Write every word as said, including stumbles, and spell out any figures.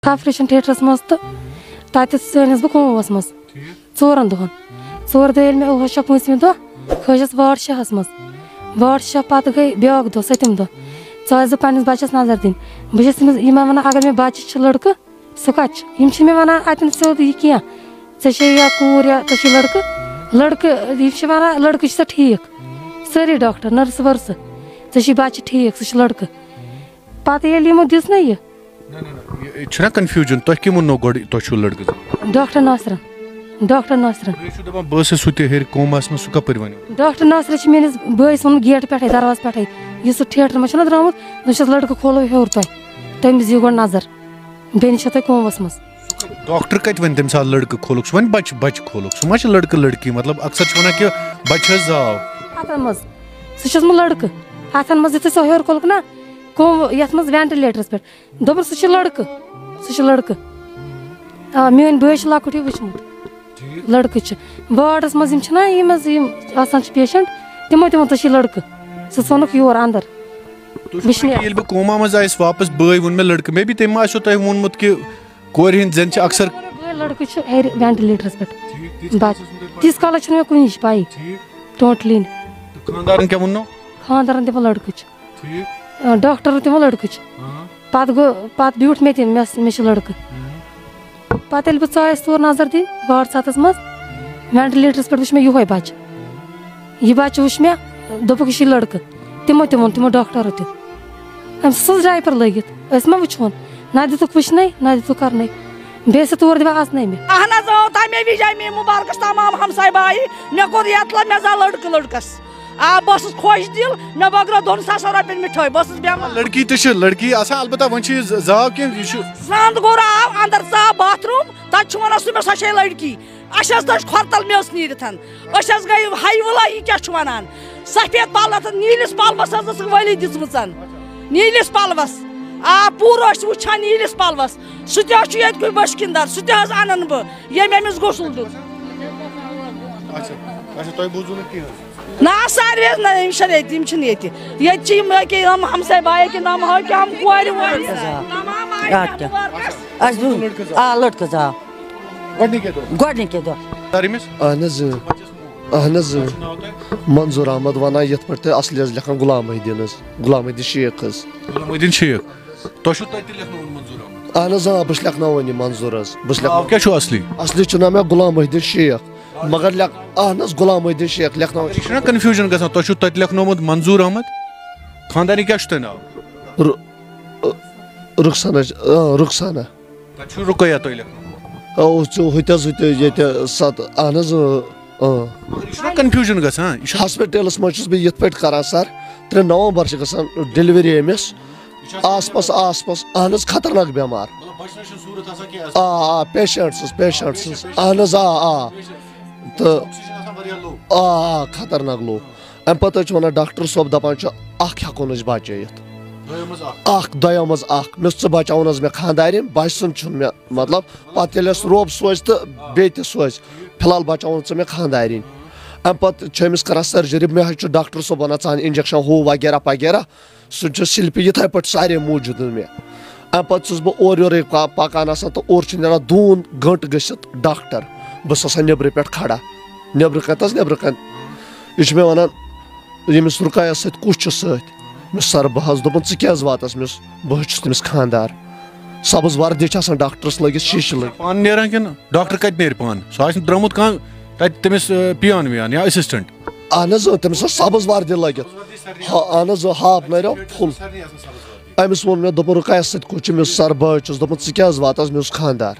Operation theatres منٛز تہٕ تَتہِ ژٲنِس بہٕ کوموس منٛز ژورن دۄہن۔ ژور دۄہ ییٚلہِ مےٚ ٲس شےٚ پٲنٛژمہِ دۄہ، کھٔجَس وارڈ شےٚ ہَس منٛز۔ وارڈ شےٚ پتہٕ گٔے بیٛاکھ دۄہ، سٔتِم دۄہ۔ ژٕ ٲسۍ زِ پننِس بچس نظر دِنۍ۔ بہٕ چھَس تٔمِس یِمن ونان، اگر مےٚ بچہِ چھِ لڑکہٕ، سُہ کتہِ چھُ؟ یِم چھِنہٕ مےٚ ونان اتٮ۪ن سیوٚد یہِ کینٛہہ، ژےٚ چھے یا کوٗر یا ژےٚ چھُے لڑکہٕ۔ لڑکہٕ، یِم چھِ ونان، لڑکہٕ چھُ سا ٹھیٖک؟ سٲری ڈاکٹر، نٔرسہٕ ؤرسہٕ، ژےٚ چھُے بچہِ ٹھیٖک، سُہ چھُ لڑکہٕ۔ پتہٕ ییٚلہِ یِمو دِژ نہ یہِ۔ نہ، نہ، نہ، یہِ چھُنہ کنفیوجن، تۄہہِ کٔمۍ ووٚننو گۄڈٕ تۄہہِ چھُو لڑکہٕ زٕ؟ ڈاکٹر ناصرن۔ ڈاکٹر ناصرن۔ تُہۍ چھِو دپان بہٕ ٲسٕس ہُتہِ ہیٚرِ کوماہس منٛز، سُہ کپٲرۍ ونیو؟ ڈاکٹر ناصرن چھِ میٲنِس بٲیِس ووٚنمُت گیٹہٕ پٮ۪ٹھے، دروازٕ پٮ۪ٹھے، یُس سُہ تھیٹر منٛز چھُنہ درٛامُت، مےٚ چھُس لڑکہٕ کھولو ہیوٚر تۄہہِ، تٔمِس دِیِو گۄڈٕ نظر، بیٚیہِ چھِ تۄہہِ کومس منٛز۔ ڈاکٹر کتہِ ونہِ تمہِ ساتہٕ لڑکہٕ کھولُکھ؟ سُہ ونہِ بچہِ، بچہِ کھولُکھ، سُہ ما چھُ لڑکہٕ لڑکی؟ مطلب اکثر چھِ ونان کہِ بچہِ حظ زاو۔ ہتن منٛز، سُہ چھُس بہٕ لڑکہٕ، ہتن منٛز یُتھُے سُہ ہیوٚر کھولُکھ نا، کوم یتھ منٛز وینٹلیٹرس پٮ۪ٹھ، دوٚپُن، "سُہ چھُ لڑکہٕ، سُہ چھُ لڑکہٕ۔ آ، میٲنۍ بٲے چھِ لۄکُٹ ہیوٗ وٕچھمُت۔ ٹھیٖک۔ لڑکہٕ چھِ۔ وارڈس منٛز یِم چھِنہ، یِم حظ یِم آسان چھِ پیشنٹ، تِمو تہِ ووٚن، 'ژےٚ چھُے لڑکہٕ، ژٕ ژھٕنُکھ یور اندر۔'" تُہۍ چھِو وٕچھنہِ۔ ییٚلہِ بہٕ کوما منٛز آیس واپس، بٲے ووٚن مےٚ لڑکہٕ، مے بی تٔمۍ ما آسیو تۄہہِ ووٚنمُت کہِ کورِ ہٕنٛدۍ زن چھِ اکثر۔ بٲے لڑکہٕ چھُ ہیٚرِ وینٹلیٹرس پٮ۪ٹھ۔ ٹھیٖک، تِژھ بچ-، کَتھ ٲس نہٕ تۄہہِ پَے؟ تیٖتِس کالس چھُنہٕ مےٚ کُنِچ پَیی۔ ٹھیٖک۔ ٹوٹلی نہٕ۔ تہٕ خانٛدارن کیٛاہ ووٚننو؟ خانٛدارن تہِ ووٚن لڑکہٕ چھُ۔ ٹھیٖک۔ آ، ڈاکٹر تہِ ووٚن لڑکہٕ چھُ۔ ہاں۔ پتہٕ گوٚو، پتہٕ بیوٗٹھ مےٚ تہِ، مےٚ ٲس، مےٚ چھُ لڑکہٕ۔ ہاں۔ پتہٕ ییٚلہِ بہٕ ژایس تور نظر دِنہِ وارڈ ستس منٛز، وینٹلیٹرس پٮ۪ٹھ وٕچھ مےٚ یِہوے بچہٕ۔ یہِ بچہٕ وٕچھ مےٚ، دوٚپُکھ، "یہِ چھُے لڑکہٕ۔" تِمو تہِ ووٚن، تِمو ڈاکٹرو تہِ۔ أمۍ سٕنٛز ڈایپر لٲگِتھ، أسۍ ما وٕچھون؟ نہ دِتُکھ وٕچھنَے، نہ دِتُکھ کرنَے۔ بیٚیہِ ٲسۍ تور دِوان اژنَے مےٚ۔ اہن حظ، اۭں، تَمے وِزِ آیہِ مےٚ مُبارکَس تمام ہمساے بایہِ۔ مےٚ کوٚر یَتلہٕ، مےٚ زاو لٔڑکہٕ لٔڑکَس۔ آ، بہٕ ٲسٕس خۄش دِل، مےٚ بٲگرٲو دۄن ساسَن رۄپیَن مِٹھٲے، بہٕ ٲسٕس بٮ۪مار۔ لڑکی تہِ چھِ، لڑکی آسان، البتہ وۄنۍ چھِ یہِ ز-، زاو کینٛہہ، یہِ چھُ۔ زنٛد گوٚر آو اَندَر، ژاو باتھ روٗم، تَتہِ چھُ وَنان سُہ مےٚ، سۄ چھے لڑکی۔ اَسہِ حظ تٔج کھۄر تَل میٚژ نیٖرِتھ۔ أسۍ حظ گٔے ہاے وَلہ، یہِ کیٛاہ چھُ وَنان؟ سفید پَلو تہٕ نیٖلِس پَلوَس حظ ٲسٕکھ ؤلی دِژمٕژَن۔ نیٖلِس پَلوَس۔ آ، پوٗرٕ ٲسۍ وٕچھان نیٖلِس پَلوَس۔ سُہ تہِ حظ چھُ ییٚتہِ کُے بٔشکِندَر، سُہ تہِ حظ اَنَن بہٕ، ییٚمۍ أمِس غسل دیُت۔ اچھا، اچھا، تۄہہِ بوٗزوُ نہٕ کینٛہہ حظ؟ نہ، ساروی حظ نہ، یِم چھِنہٕ ییٚتہِ، یِم چھِنہٕ ییٚتہِ۔ ییٚتہِ چھِ یِمَے کیٛاہ، یِم ہمساے بایہِ کِنۍ، یِم ہٲے کیٛاہ، یِم کورِ وورِ۔ اَدٕ کیٛاہ؟ تمام آیہِ اَدٕ کیٛاہ؟ اَسہِ دوٚپ، آ، لٔڑکہٕ زاو۔ گۄڈٕنِکے دۄہ؟ گۄڈٕنِکے دۄہ۔ سر أمِس؟ اہن حظ، اۭں۔ اہن حظ، اۭں۔ کیٛاہ چھُ ناو تۄہہِ؟ منظور احمد ونان یتھ پٲٹھۍ تۄہہِ اصلی حظ لیکھان غلام محی الدین حظ، غلام محی الدین شیخ حظ۔ غلام محی الدین شیخ۔ تۄہہِ چھُو تۄہہِ تہِ لیکھنووُن منظور احمد؟ اہن حظ، آ، بہٕ چھُس لیکھناوان یہِ منظور حظ۔ بہٕ چھُس ناو لیکھناوان۔ کیٛاہ چھُو اصلی؟ اصلی چھُ ناو مےٚ غلام محی الدین شیخ، مگر لیکھ-، اہن حظ، غلام محی الدین شیخ لیکھناوان۔ یہِ چھُنہ confusion گژھان، تۄہہِ چھُو تَتہِ لیکھنومُت منظور احمد، خانٛدارنہِ کیٛاہ چھُ تۄہہِ ناو؟ رُ-، رُ-، رخسانہ، اۭں، رخسانہ۔ تَتہِ چھُ رُقیہ تۄہہِ لیکھنومُت۔ آ، اوس ژےٚ ہُتہِ حظ، ہُتہِ حظ ییٚتہِ ست-، اہن حظ، اۭں، اۭں۔ مگر یہِ چھُنہ confusion گژھان، یہِ چھُ ہاسپِٹلَس منٛز چھُس بہٕ یِتھ پٲٹھۍ کران سر، ترٛےٚ نومبر چھِ گژھان delivery أمِس۔ یہِ چھُ آسان آس پاس، آس پاس، اہن حظ، خطرناک بٮ۪مار۔ مطلب، بچنٕچ چھَنہٕ صوٗرت آسان کینٛہہ آز۔ آ، آ، patient سٕنٛز، patient سٕنٛز، اہن حظ، آ، آ۔ تہٕ oxygen آسان واریاہ low۔ آ، آ، خطرناک low۔ اَمہِ پَتہٕ حظ چھِ وَنان ڈاکٹر صٲب، دَپان چھُ، اَکھ ہٮ۪کو نہٕ أسۍ بَچٲیِتھ۔ دۄیو منٛز اَکھ۔ اَکھ، دۄیو منٛز اَکھ۔ مےٚ ژٕ بَچاوُن حظ مےٚ خانٛدارِنۍ، بَچہِ سُنٛد چھُنہٕ مےٚ، مطلب، پَتہٕ ییٚلہِ اَسہِ رۄب سوزِ تہٕ بیٚیہِ تہِ سوزِ، فِلحال بَچاوُن ژٕ مےٚ خانٛدارِنۍ۔ اَمہِ پَتہٕ چھِ أمِس کَران surgery، مےٚ حظ چھُ ڈاکٹر صٲب وَنان، "ژٕ اَن injection ہُہ وغیرہ پغیرہ۔" سُہ چھُ سِلپہِ یِتھَے پٲٹھۍ سارے موٗجوٗد مےٚ۔ اَمہِ پَتہٕ چھُس بہٕ اورٕ یورَے پَ-، پَکان آسان تہٕ اورٕ چھُ نیران دوٗن گٲنٛٹہٕ گٔژھِتھ ڈاکٹر۔ بہٕ چھُس آسان نیٚبرٕ پٮ۪ٹھ کھڑا، نیٚبرٕ کَنہِ حظ، نیٚبرٕ کَنہِ۔ یہِ چھُ مےٚ وَنان، ییٚمِس رُقیہ سۭتۍ کُس چھُ سۭتۍ؟ مےٚ سَر، بہٕ حظ دوٚپُن، "ژٕ کیٛازِ واتَس؟" مےٚ اوس، بہٕ حظ چھُس تٔمِس خانٛدار۔ سَبٕز وَردی چھِ آسان ڈاکٹرَس لٲگِتھ، شیٖشہٕ لٲگِتھ۔ پانہٕ نیران کِنہٕ ڈاکٹر کَتہِ نیرِ پانہٕ؟ سُہ آسہِ درٛامُت کانٛہہ تَتہِ تٔمِس، آ، peon وِیان یا assistant۔ اہن حظ، اۭں، تٔمِس ٲس سبٕز وردی لٲگِتھ۔ ہا، اہن حظ، اۭں، ہاف نریو پھُل۔ أمِس ووٚن مےٚ، دوٚپُن، "رُقیہ سۭتۍ کُس چھُ؟" مےٚ اوس سر، بہٕ حظ چھُس۔ دوٚپُن، "ژٕ کیٛاہ حظ واتس؟" مےٚ اوس خانٛدار۔